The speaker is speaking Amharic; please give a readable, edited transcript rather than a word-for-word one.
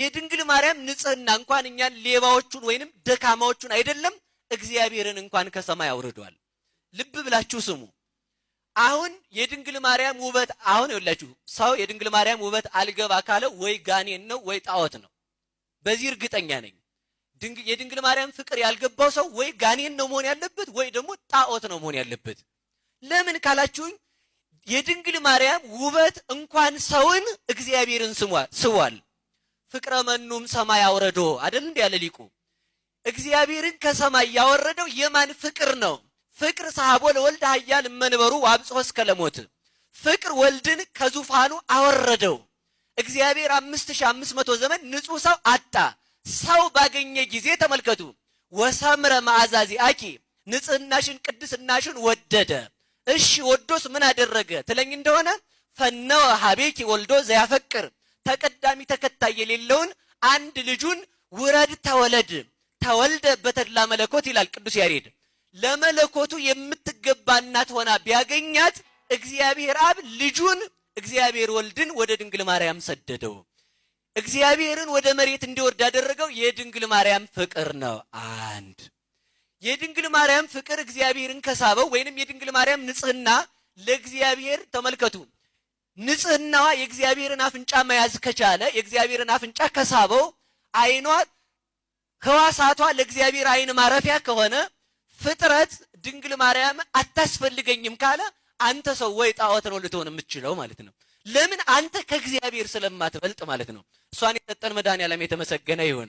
የድንግል ማርያም ንጽህና እንኳን እኛን ሌባዎቹን ወይንም ደካማዎቹን አይደለም እግዚአብሔርን እንኳን ከሰማይ አውርዷል። ልብ ብላችሁ ስሙ። አሁን የድንግል ማርያም ውበት አሁን ይኸውላችሁ ሰው የድንግል ማርያም ውበት አልገባ ካለ ወይ ጋኔን ነው ወይ ጣዖት ነው። በዚህ እርግጠኛ ነኝ። የድንግል ማርያም ፍቅር ያልገባው ሰው ወይ ጋኔን ነው መሆን ያለበት ወይ ደግሞ ጣዖት ነው መሆን ያለበት። ለምን ካላችሁኝ የድንግል ማርያም ውበት እንኳን ሰውን እግዚአብሔርን ስቧል። ፍቅረ መኑም ሰማይ አውረዶ አይደል እንዴ ያለ ሊቁ። እግዚአብሔርን ከሰማይ ያወረደው የማን ፍቅር ነው? ፍቅር ሰሐቦ ለወልድ ኃያል መንበሩ ወአብጽሖ እስከ ለሞት። ፍቅር ወልድን ከዙፋኑ አወረደው። እግዚአብሔር 5500 ዘመን ንጹሕ ሰው አጣ። ሰው ባገኘ ጊዜ ተመልከቱ፣ ወሰምረ መዓዛ ዚአኪ ንጽህናሽን ቅድስናሽን ወደደ። እሺ ወዶስ ምን አደረገ ትለኝ እንደሆነ ፈነወ ሀቤኪ ወልዶ ዘያፈቅር ተቀዳሚ ተከታይ የሌለውን አንድ ልጁን ውረድ ተወለድ ተወልደ በተድላ መለኮት ይላል ቅዱስ ያሬድ። ለመለኮቱ የምትገባ እናት ሆና ቢያገኛት እግዚአብሔር አብ ልጁን እግዚአብሔር ወልድን ወደ ድንግል ማርያም ሰደደው። እግዚአብሔርን ወደ መሬት እንዲወርድ ያደረገው የድንግል ማርያም ፍቅር ነው። አንድ የድንግል ማርያም ፍቅር እግዚአብሔርን ከሳበው ወይንም የድንግል ማርያም ንጽህና ለእግዚአብሔር ተመልከቱ፣ ንጽህናዋ የእግዚአብሔርን አፍንጫ መያዝ ከቻለ የእግዚአብሔርን አፍንጫ ከሳበው፣ ዓይኗ ህዋሳቷ ለእግዚአብሔር ዓይን ማረፊያ ከሆነ ፍጥረት ድንግል ማርያም አታስፈልገኝም ካለ አንተ ሰው ወይ ጣዖት ነው ልትሆን የምትችለው ማለት ነው። ለምን? አንተ ከእግዚአብሔር ስለማትበልጥ ማለት ነው። እሷን የሰጠን መድኃኔዓለም የተመሰገነ ይሁን።